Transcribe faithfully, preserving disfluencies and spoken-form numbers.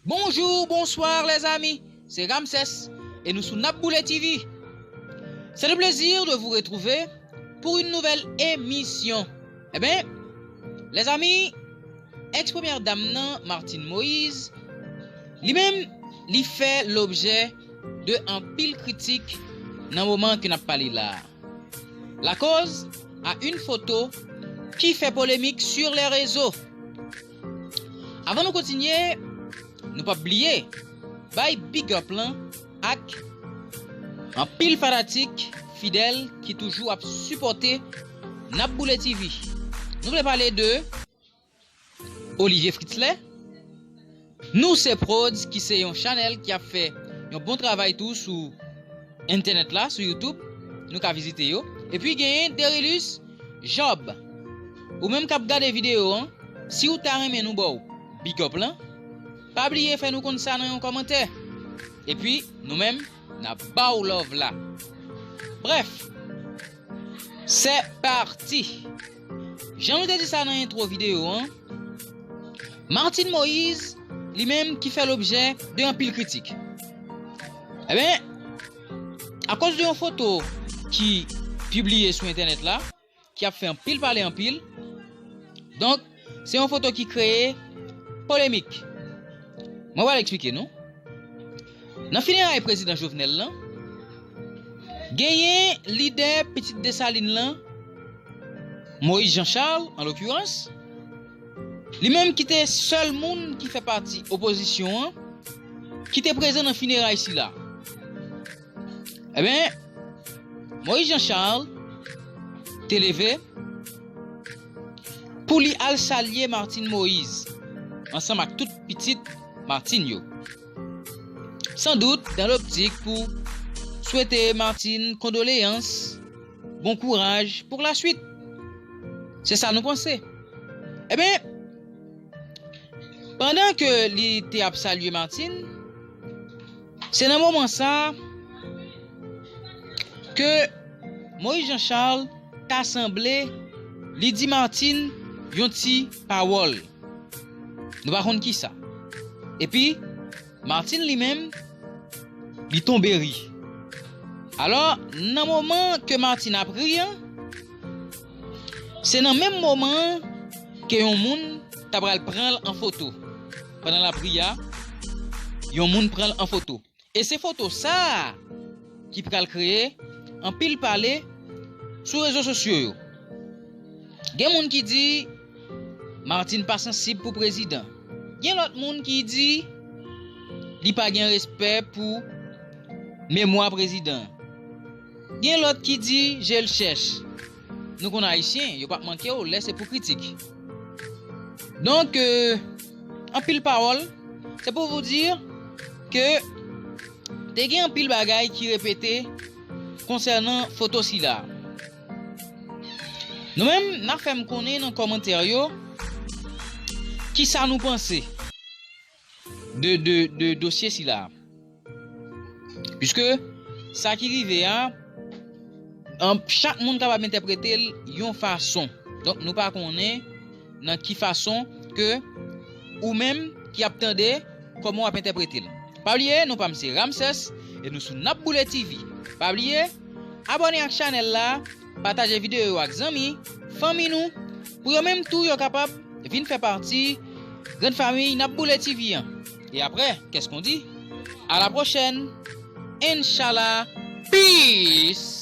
Bonjour, bonsoir les amis, c'est Ramsès et nous sous Nap Boulé T V. C'est le plaisir de vous retrouver pour une nouvelle émission. Eh bien, les amis, ex premyè dam nan, Martine Moïse, li menm, li fè lobjè de anpil kritik nan moman ke n ap pale la. Lakoz a une photo ki fè polemik sur les réseaux. Avan nou kontinye, nou p ap bliye bay big up lan ak anpil fanatik fidèl ki toujou ap sipòte Nap Boulé T V. Nou vle pale de Olivier Fritzler, Nou Se Prodz, ki se yon chanèl ki ap fè yon bon travay tou sou entènèt la, sou YouTube. Nou ka vizite yo. Epi genyen Derilus Job. Ou menm k ap gade videyo an, si w ta renmen nou ba w big up lan, pa bliye fè nou konn sa nan yon kòmantè. Epi, nou menm, n ap ba w love la. Bref, c'est parti. Jan nou te di sa nan entwo videyo an, Martine Moïse, li menm ki fè lobjè de anpil kritik. Eben, akoz de yon foto ki pibliye sou entènèt la, ki ap fè anpil pale anpil, donk, se yon foto ki kreye polemik. Mwen pral eksplike nou. Nan fineray prezidan Jovenel lan, genyen lidè pitit Desalin lan, Moïse Jean Charles, an lokirans, li menm ki te sèl moun ki fè pati opozisyon an, ki te prezan nan fineray sila. Eben, Moïse Jean Charles te leve pou li al salye Martine Moïse, ansanm ak tout pitit Martine yo. Sandout, dan loptik pou swete Martine kondoleyans, bon kouraj pou laswit. Se sa nou panse. Eben, pandan ke li te ap salye Martine, se nan moman sa ke Moïse Jean Charles ta sanble li di Martine yon ti pawòl. Nou pa konn kisa. Epi, Martine li menm, li tonbe ri. Alò, nan moman ke Martine ap ri an, se nan menm moman an ke yon moun ta pral pran l an foto. Pandan l ap ri a, yon moun pran l an foto. E se foto sa a ki pral kreye anpil pale sou rezo sosyo yo. Gen moun ki di Martine pa sansib pou prezidan. Gen lòt moun ki di li pa gen respè pou memwa prezidan. Gen lòt ki di je l chèch. Nou konn Ayisyen, yo p ap manke w lè se pou kritik. Donk, euh, anpil pawòl, c'est pour vous dire que te gen anpil bagay ki repete konsènan foto sila. Nou menm, n a fè m konnen nan kòmantè yo kisa nou panse de, de, de dosye sila. Piske sa ki rive a, an, chak moun kapab entèprete l yon fason. Donk, nou pa konnen nan ki fason ke ou menm ki ap tande, kòman w ap entèprete l. Pa bliye, non pa m se Ramsès, e nou sou Nap Boule T V. Pa bliye, abòne ak chanèl la, pataje videyo yo ak zanmi, fanmi nou, pou yo menm tou yo kapab vin fè pati grann fanmi Nap Boule T V an. E aprè, qu'est-ce qu'on dit? À la prochaine! Inshallah! Peace!